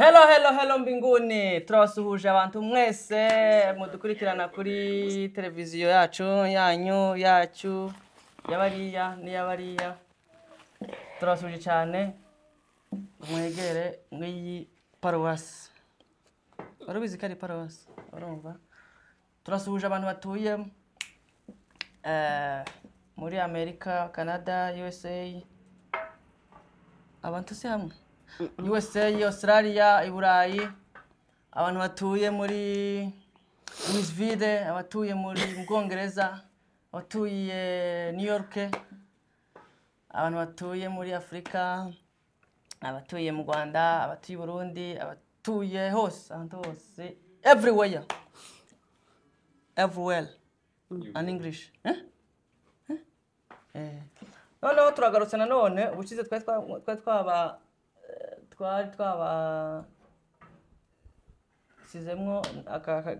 Hello, hello, hello mbinguni. Turabasuhuje abantu mwese mudukurikirana kuri televiziyo yacu, yanyu, yacu, y'abariya n'iy'abariya. Turabasuhuje cyane, mwegere mw'iyi paruwasi. Wari ubizi ko ari paruwasi? Urumva, turasuhuje abantu batuye muri Amerika, Canada, USA, abantu si hamwe, USA, Australia, i Burayi, abantu batuye muri Louisville, abatuye muri mu Bwongereza, abatuye New York, abantu batuye muri Afurika, abatuye mu Rwanda, abatuye i Burundi, abatuye hose, ahantu hose, everywhere, everywhere in English, eh? Eh? Eh. Noneho turagarutse nanone. Ubushize twari twaba sizemwo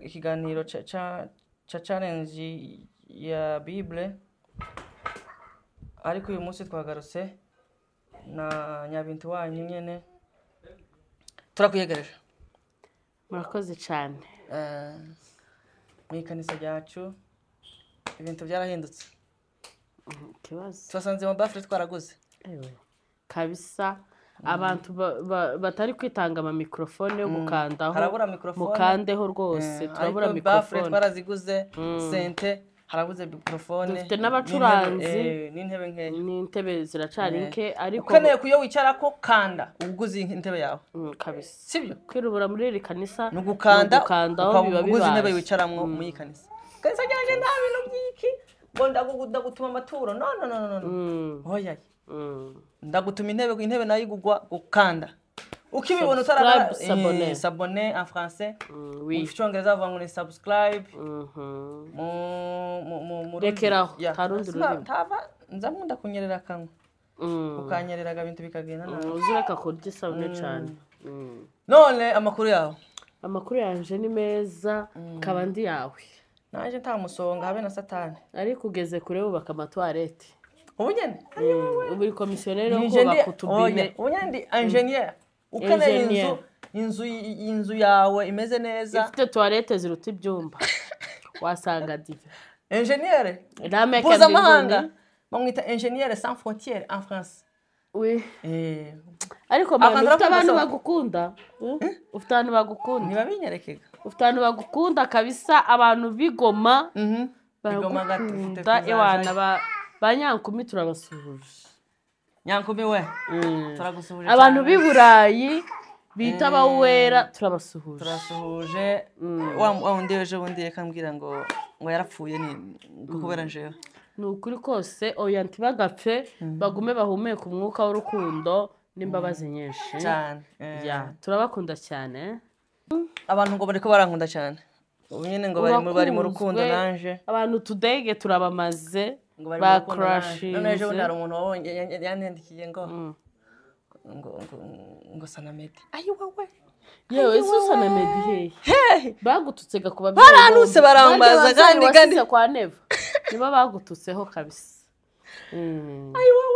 ikiganiro ca challenge ya Bible, ariko uyu munsi twagarutse na Nyabintu wanyu nyene. Turakwiyegereje. Murakoze cyane. Mu ikanisa ryacu ibintu byarahindutse. Ikibazo Twasanze mu bafure twaraguze. Ewe kabisa, abantu batari kwitanga ama microphone yo gukandaho. Harabura microphone. Mukandeho rwose. Turabura Ariko bafure microphone. Twaraziguze, sente harabuze microphone. Dufite n'abacuranzi. N'intebe nkeya. N'intebe ziracari nke, ariko Ukeneye kuyo wicarako, kanda uguze intebe yawe. Kabisa. Sibyo? Kwirubura muri iri kanisa ni ugukanda. Ugukandaho. Ukaba Biba uguze intebe bibaye. wicaramwo muri iyi kanisa. Kanisa ryanjye nta bintu by'iki ngo ndagutuma amaturo. No, no, no, no, no. Oya. Ndagutuma intebe. Intebe nayo igugwa gukanda ukibibona utarara. Subscribe, s'abonner. S'abonner en français. Oui. Mu cyongereza bavuga ngo ni subscribe. Mu rundi- Rekeraho, Ya. nta rundi rurimi. Ntava nza nkunda kunyerera akanwa, ukanyereraga ibintu bikagenda nabi. Uzi ureka kurya isabune cyane. None amakuru yawe? Amakuru yanje ni meza, kaba ndi yawe. Naje nta musonga habe na satani. Ariko ugeze kure wubaka ama toilettes. Ubu nyene Ubu uri komisiyoneri wo Ni kubaka utubine. Oya, ubu nyene ndi engineer ukeneye Engineer. inzu yawe imeze neza, ifite toilette ziruta ibyumba, wasanga dive. Engineer Rameke. mpuzamahanga, bamwita Ingénieur sans frontières en France. Oui. Ariko Akantu man, ufite abantu gusohoka. bagukunda. Ufite abantu bagukunda. Ntibabinyerekaga. Ufite abantu bagukunda kabisa, abantu b'igoma Igoma gato, ufite baragukunda. kuzajayo. Ewana ba Nyankumi, turabasuhuje. Nyankumi we, turagusuhuje Abantu cyane. b'i Burayi bita abawera, turabasuhuje. Turasuhuje wa wundi ejo bundi reka mbwira ngo yarapfuye ni ngo kubera njewe. Ni ukuri kose, oya, ntibagapfe, bagume bahumeke umwuka w'urukundo n'imbabazi nyinshi. Cyane. Ya, turabakunda cyane. Abantu ngo bariko barankunda cyane ubu nyine, ngo bari mu rukundo Urakunzwe. nanje. Abantu tudege turabamaze. Ngo bari mu rukundo nanje. None ejo bundi Bakurashinze. hari umuntu wabonye yanyandikiye ngo sanamedi ayi wowe. Yewe, ese usa na Meddy hehe? Hehe. Bagututse gakuba. Barantutse, barambaza, kandi kwa Neva nibo bagututseho kabisa.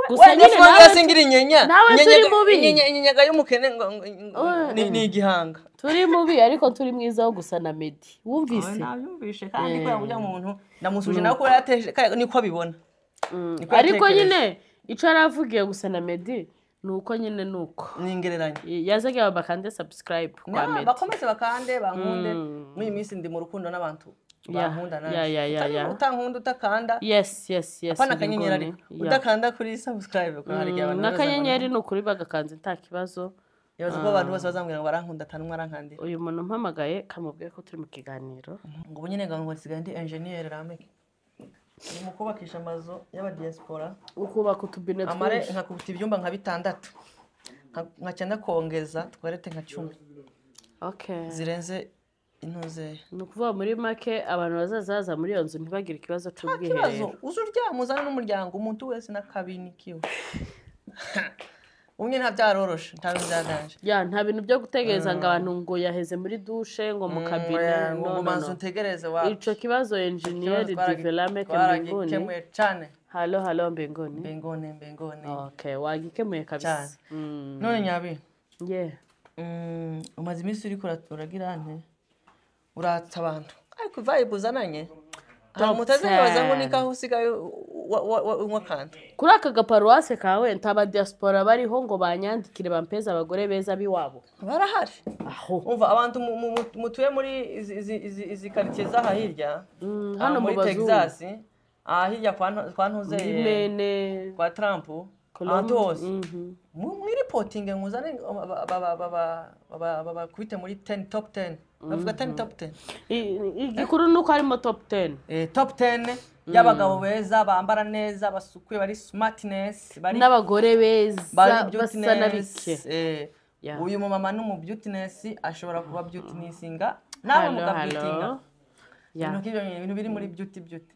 Gusa Wenda nyine Frank nawe singira inyenya. nawe turi mubi. Inyenyaga y'umukene ngo ni igihanga. Turi mubi, ariko turi mwiza wo gusa na Meddy, wumvise? Nabyumvishe kandi ko ujya muntu ndamusuje nawe ko yateje niko abibona. Niko Ariko yatekereje. nyine icyo yari avugiye gusa na Meddy ni uko nyine ni uko. Ni ingereranya. Yazaga bakande subscribe kwa Meddy. Bakomeze bakande bankunde. Muri iyi minsi ndi mu rukundo n'abantu bankunda nanjye. Ya. Utankunda utakanda Yes. apana akanyenyeri, Mbinguni. ariko udakanda kuri subscribe, kuko hari igihe abantu N'akanyenyeri ni ukuri bagakanze nta kibazo. Yabaza ko abantu bose bazambwira ngo barankunda, atanumwe arankandira. Uyu muntu mpamagaye kamubwiye ko turi mu kiganiro. Ngo ubu nyine ngo nsigaye ndi engineer Rameke, ni mu kubakisha amazu y'abadiaspora. Ukubaka utubine Amare twinshi. Nkakubita ibyumba nka bitandatu, nkaca ndakongeza toilette nka 10 zirenze intuzeya. Ni ukuvuga muri make abantu bazaza muri iyo nzu ntibagire ikibazo Nta kibazo. cy'ubwiherero. Uza uryama, uzane n'umuryango, umuntu wese n'akabini kiwe. Ubu nyine nta byaroroshe, nta bintu byaganje. Ya, nta bintu byo gutegereza ngo abantu ngo yaheze muri douche, ngo mu kabine. Ngo No, no, manzu no. ntegereze wa Ico kibazo, engineer Divelame Mbinguni. Twaragikemuye cane. Halo, halo mbinguni. Mbinguni, mbinguni. Okay, wagikemuye kabisa. None nyabi. Yeah. Umaze iminsi uriko uragira nte, uratsa abantu, ariko vibe uzananye hari mutazibaza ngo ni kaho usigaye unywa kanta. Kuri aka gaparuwase kawe ntaba diaspora bariho ngo banyandikire bampeze abagore beza biwabo? Barahari. Aho. Umva, abantu mutuye muri izi quartier z'aha hirya, hano mu muri bazungu. Texas, aha hirya kwa Ntuze, muri Mene, kwa Trump, ahantu hose, mwiripotinge muzane babakubite muri 10, top 10, bavuga 10, top 10. Igikuru ni uko harimo top 10. Top 10 y'abagabo beza, bambara neza, basukuye, bari smartness, bari n'abagore beza bari basa na bike. beautiness. Yeah. Uyu mumama ni umu beautiness, ashobora kuba beautinessinga nawe Hello, mukabeautinga. hello. Yeah. Ibintu nk'ibyo, ibintu biri muri beauty beauty.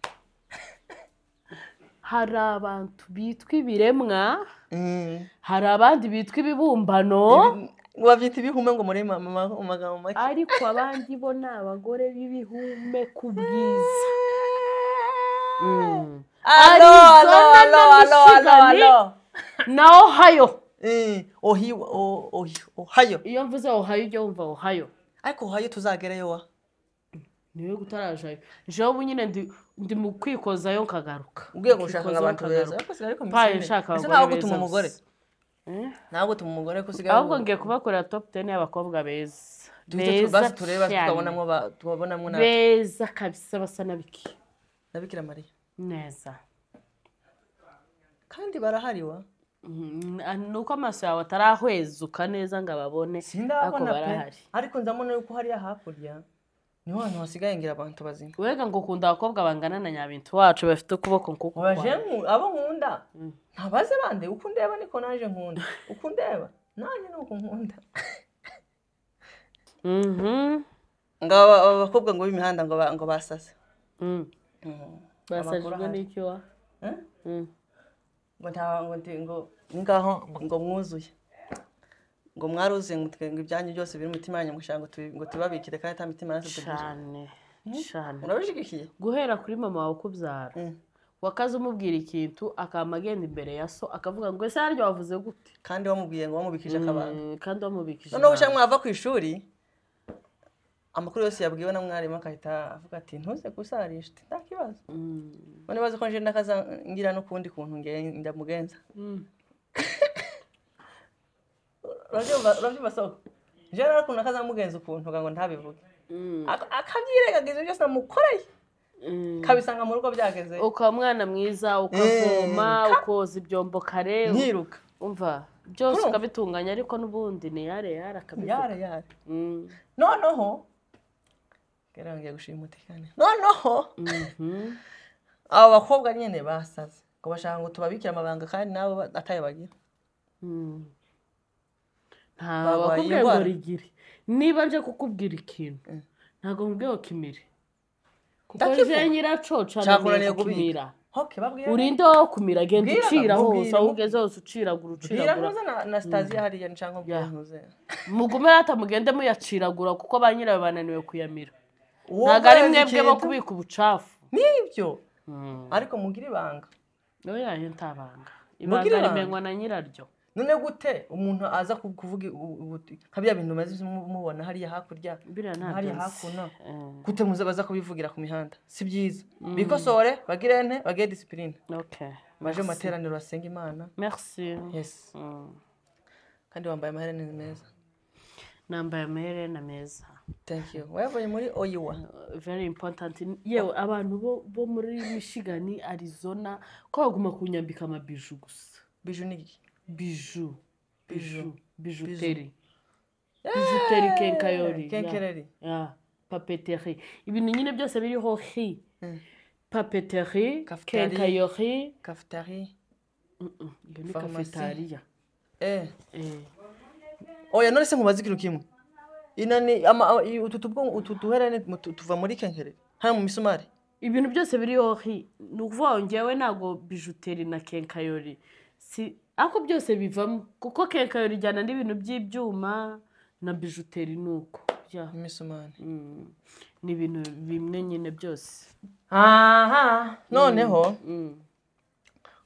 Hari abantu bitwa ibiremwa, hari abandi bitwa ibibumbano. Ngo babyita ibihume, ngo muri mu magambo make. Ariko abandi bo ni abagore b'ibihume ku bwiza. Alo, alo, Arizona alo, na alo, alo, Michigan. Alo. Na Ohio. Ohio. Iyo mvuze Ohio ujya wumva Ohio. Ariko Ohio tuzagereyo wa. Niwe gutarajayo, jewe ubu nyine ndi mu kwikozayo nkagaruka. Ugiye gushaka Kwikozayo abantu beza. nkagaruka. Ariko sigaye, ariko Mpaye misine. nshaka Ese abagore ntawe gutuma beza umugore? gusa. Eh? Ntawe gutuma umugore ko usigaye Ahubwo ngiye kubakorera top 10 y'abakobwa beza. Duhite Beza basi turebe, cyane. tukabonamwo na Beza kabisa, basa na biki. Na Bikira Mariya. Neza. Kandi barahari wa. Ni uko amaso yawe atarahwezuka neza ngo ababone, ariko Sindabona pe. barahari. Ariko ndabona yuko hariya hakurya niho hantu hasigaye ngira abantu bazima. Wega ngo ukunda abakobwa bangana na Nyabintu wacu, bafite ukuboko nk'uku Oya, kwawe. abo nkunda ntabaze bande. Uko undeba niko naje nkunda, uko undeba nanjye ni uko nkunda. Ngo aba bakobwa ngo b'imihanda ngo basase. Basajijwe Amakuru ahari. n'iki wa? Eh? Mm. Ngo nta ngo ngo ngaho ngo mwuzuye, ngo mwaruzuye, ngo ngo ibyanyu byose biri mu mitima yanyu, mushaka ngo tubabikire kandi ata mitima yacu tugira. Cyane cyane. Urabishigikiye? Guhera kuri mama wawe ukubyara, wakaza umubwira ikintu, akama agenda imbere ya so akavuga ngo: "Ese harya wavuze gute?" Kandi wamubwiye ngo wamubikije akabanga. Kandi wamubikije Noneho ibanga. ushaka mwava ku ishuri, amakuru yose yabwiwe na mwarimu, akahita avuga ati: "Ntuze gusarisha." Ati: "Nta kibazo." None bazi ko nje ndakaza ngira n'ukundi kuntu ndamugenza. Urabyumva soko, nje rero ukuntu akaza mugenza ukuntu ngo ntabivuge, akabyirengagiza byose namukoreye, kabisanga mu rugo byageze. Ukaba umwana mwiza, ukavoma, ukoza ibyombo kare. Nkiruka. Umva, byose Urumva? ukabitunganya, ariko n'ubundi ni yare yare akabivuga. Yare yare. Noneho rero ngiye gushima umutekano. Noneho abo bakobwa nyine basaze ngo bashaka ngo tubabikire amabanga, kandi nabo atayo bagira. Nta Barwaye bakubwiye ngo indwara. rigire. Niba nje kukubwira ikintu, ntabwo nkubwiye ngo kimire, kuko Ndakivuga. nje nyiraco Cyakunaniye cananiye kubika. kumira. Okay, babwire. Urinde wowe kumira, genda Bwira, ucira hose, mubwire, aho ugeze hose uciragura, bwira uciragura. Ntuze na Anastasia hariya ncanka Yeah. ntuze. Mugume hata mugende muyaciragura, kuko ba nyirayo bananiwe kuyamira. Uwo Ntabwo ari uzi mwebwe bo ikintu. kubika ubucafu. Nibyo, ariko mugire ibanga. Oya, yo ntabanga. Mugire Ibanga ibanga. rimenywa na nyiraryo. None gute umuntu aza kuvuga nka bya bintu maze mubona hariya hakurya, Biriya ntabyo hariya nzi. hakuno, gute muze baza kubivugira ku mihanda? Si byiza. Bikosore, bagire nte, bagire discipline, baje mu materaniro basenga Imana. Merci. Yes. Kandi wambaye amaherena meza. Nambaye amaherena meza. Thank you. Wayavuye muri Oyiwa. Very important. Yewe, abantu bo muri Michigan, Arizona, ko baguma kunyambika amabiju gusa. Biju ni iki? Biju, biju, bijouterie, bijouterie, quincaillerie. Quincaillerie. Ya, papeterie, ibintu nyine byose biriho hi papeterie. Cafeteria. Quincaillerie. Cafeteria. Iyo ni Pharmacie. cafetaria. Oya, none se nkubaze ikintu kimwe. Inani ama utu tubwo, utu duherane tuva muri quincaillerie hano mu misumari? Ibintu byose biriho hi, ni ukuvuga ngo ngewe ntabwo bijouterie na quincaillerie si, ariko byose bivamo, kuko quincaillerie ijyana n'ibintu by'ibyuma, na bijouterie ni uko. Ya. Imisumari. Ni ibintu bimwe nyine byose. Aha noneho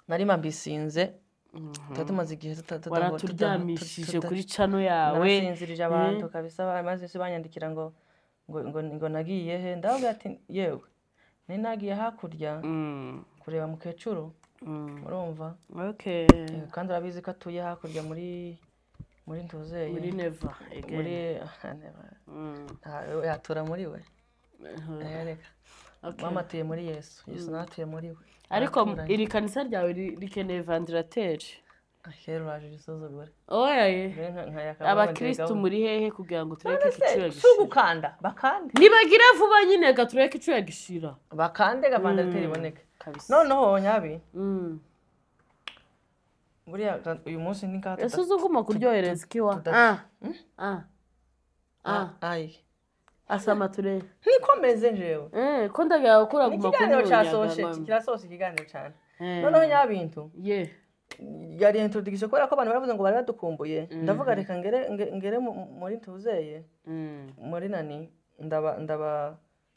nari mbisinze. Tuba tumaze igihe Waraturyamishije kuri channel yawe. Narasinzirije abantu kabisa, maze se banyandikira ngo nagiye he? Ndababwira ati yewe, nari nagiye hakurya kureba mukecuru. Urumva? Okay. Kandi urabizi ko atuye hakurya muri Ntuzeye. Muri Neva again. Muri yatura muri we. Reka. Okay. Mama atuye muri Yesu, Yesu nawe atuye muri we. Ariko Baraturanye. iri kanisa ryawe rikeneye ventilateur. Kera uraje urisuzugure. Oya ye. Mbere nka Abakristu muri hehe kugira ngo tureke None se, icuya si gishira? ugukanda bakande. Nibagire vuba nyine, reka tureke icuya gishira. Bakande ga ventilateur iboneke. Kabisa. Noneho nyabi, buriya uyu munsi ni nkaho Ese uzuguma kuryohereza ikiwa? Ah ah ah. Ayi. Asama turebe. Ntikomeze njewe. Ko ndagira ko Ni uraguma ikiganiro kunyonya. cyasohotse, kirasohotse ikiganiro cyane. Eh. Noneho nyabintu, Ye. yari introduction kubera ko abantu baravuze ngo bari badukumbuye. Ndavuga reka ngere muri Ntuzeye, muri nani, ndaba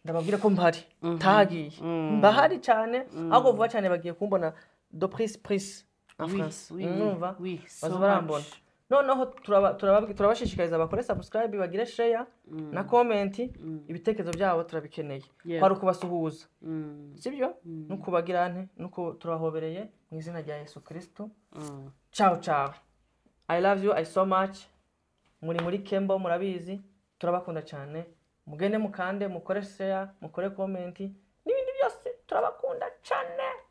ndababwira ko mpari, ntagiye, mbahari cyane. Ahubwo vuba cyane bagiye kumbona de prise prise en Oui, France. oui, oui, Numva oui, so baza barambona. much. Noneho turabashishikariza bakore subscribe, bagire share na comment. Ibitekerezo byabo turabikeneye. Kwari ukubasuhuza, sibyo? Nukubagira nte, nuko turahobereye mu izina rya Yesu Kristo. Ciao ciao, I love you, I so much. Muri Kembo murabizi, turabakunda cyane. Mugende mukande, mukore share, mukore comment n'ibindi byose. Turabakunda cyane.